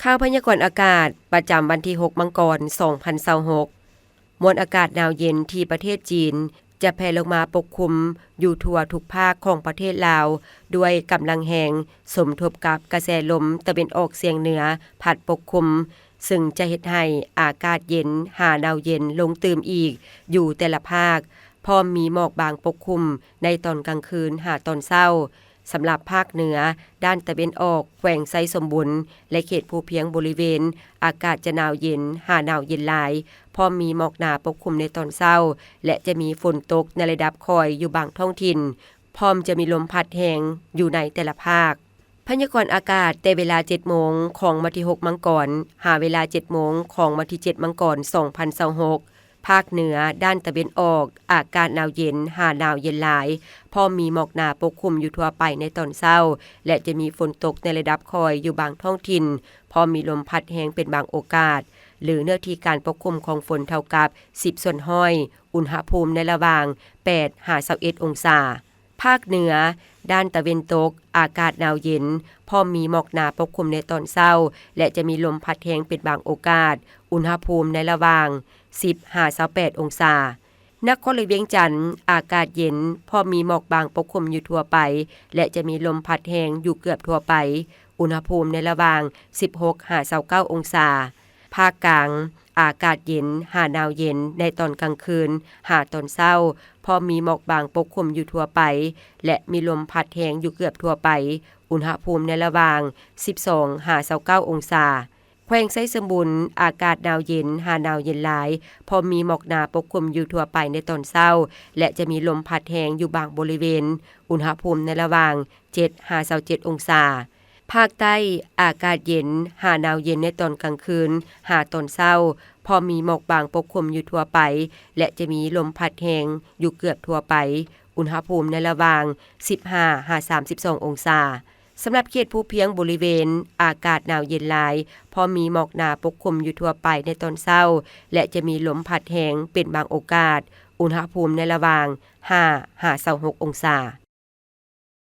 ຂ່າວພະຍາກອນອາກາດ ປະຈຳວັນທີຫົກ ມັງກອນ ສອງພັນຊາວຫົກ. ມວນອາກາດໜາວເຢັນທີ່ປະເທດຈີນ ຈະແຜ່ລົງມາປົກຄຸມຢູ່ທົ່ວທຸກພາກຂອງປະເທດລາວ ດ້ວຍກຳລັງແຮງ ສົມທົບກັບກະແສລົມຕາເວັນອອກສຽງເໜືອພັດປົກຄຸມ, ຊຶ່ງຈະເຮັດໃຫ້ອາກາດເຢັນຫາໜາວເຢັນລົງຕື່ມອີກຢູ່ແຕ່ລະພາກ, ພ້ອມມີໝອກບາງປົກຄຸມໃນຕອນກາງຄືນຫາຕອນເຊົ້າ. ສຳລັບພາກເໜືອ ດ້ານຕາເວັນອອກ ແຂວງໄຊສົມບູນ ແລະ ເຂດພູພຽງບໍລິເວນ ອາກາດຈະໜາວເຢັນຫາໜາວເຢັນຫຼາຍ, ພ້ອມມີໝອກໜາປົກຄຸມໃນຕອນເຊົ້າ ແລະ ຈະມີຝົນຕົກໃນລະດັບຄ່ອຍຢູ່ບາງທ້ອງຖິ່ນ, ພ້ອມຈະມີລົມພັດແຮງຢູ່ໃນແຕ່ລະພາກ. ພະຍາກອນອາກາດແຕ່ເວລາເຈັດໂມງຂອງວັນທີຫົກ ມັງກອນ ຫາເວລາເຈັດໂມງຂອງວັນທີເຈັດ ມັງກອນ ສອງພັນຊາວຫົກ. ພາກເໜືອ ດ້ານຕາເວັນອອກ ອາກາດໜາວເຢັນຫາໜາວເຢັນຫຼາຍ, ພ້ອມມີໝອກໜາປົກຄຸມຢູ່ທົ່ວໄປໃນຕອນເຊົ້າ ແລະ ຈະມີຝົນຕົກໃນລະດັບຄ່ອຍຢູ່ບາງທ້ອງຖິ່ນ, ພ້ອມມີລົມພັດແຮງເປັນບາງໂອກາດ, ຫຼື ເນື້ອທີ່ການປົກຄຸມຂອງຝົນເທົ່າກັບສິບສ່ວນຮ້ອຍ, ອຸນຫະພູມໃນລະຫວ່າງແປດຫາຊາວເອັດອົງສາ. ພາກເໜືອ ດ້ານຕາເວັນຕົກ ອາກາດໜາວເຢັນ, ພ້ອມມີໝອກໜາປົກຄຸມໃນຕອນເຊົ້າ ແລະ ຈະມີລົມພັດແຮງເປັນບາງໂອກາດ, ອຸນຫະພູມໃນລະຫວ່າງສິບຫາຊາວແປດອົງສາ. ນະຄອນຫຼວງວຽງຈັນ ອາກາດເຢັນ, ພ້ອມມີໝອກບາງປົກຄຸມຢູ່ທົ່ວໄປ ແລະ ຈະມີລົມພັດແຮງຢູ່ເກືອບທົ່ວໄປ, ອຸນຫະພູມໃນລະຫວ່າງສິບຫົກຫາຊາວເກົ້າອົງສາ. ພາກກາງ ອາກາດເຢັນຫາໜາວເຢັນໃນຕອນກາງຄືນຫາຕອນເຊົ້າ, ພ້ອມມີໝອກບາງປົກຄຸມຢູ່ທົ່ວໄປ ແລະ ມີລົມພັດແຮງຢູ່ເກືອບທົ່ວໄປ, ອຸນຫະພູມໃນລະຫວ່າງສິບສອງຫາຊາວເກົ້າອົງສາ. ແຂວງໄຊສົມບູນ ອາກາດໜາວເຢັນຫາໜາວເຢັນຫຼາຍ, ພ້ອມມີໝອກໜາປົກຄຸມຢູ່ທົ່ວໄປໃນຕອນເຊົ້າ ແລະ ຈະມີລົມພັດແຮງຢູ່ບາງບໍລິເວນ, ອຸນຫະພູມໃນລະຫວ່າງເຈັດຫາຊາວເຈັດອົງສາ. ພາກໃຕ້ ອາກາດເຢັນຫາໜາວເຢັນໃນຕອນກາງຄືນຫາຕອນເຊົ້າ, ພໍມີໝອກບາງປົກຄຸມຢູ່ທົ່ວໄປ ແລະ ຈະມີລົມພັດແຮງຢູ່ເກືອບທົ່ວໄປ, ອຸນຫະພູມໃນລະຫວ່າງສິບຫ້າຫາສາມສິບສອງອົງສາ. ສຳລັບເຂດພູພຽງບໍລິເວນ ອາກາດໜາວເຢັນຫຼາຍ, ພໍມີໝອກໜາປົກຄຸມຢູ່ທົ່ວໄປໃນຕອນເຊົ້າ ແລະ ຈະມີລົມພັດແຮງເປັນບາງໂອກາດ, ອຸນຫະພູມໃນລະຫວ່າງຫ້າຫາຊາວຫົກອົງສາ.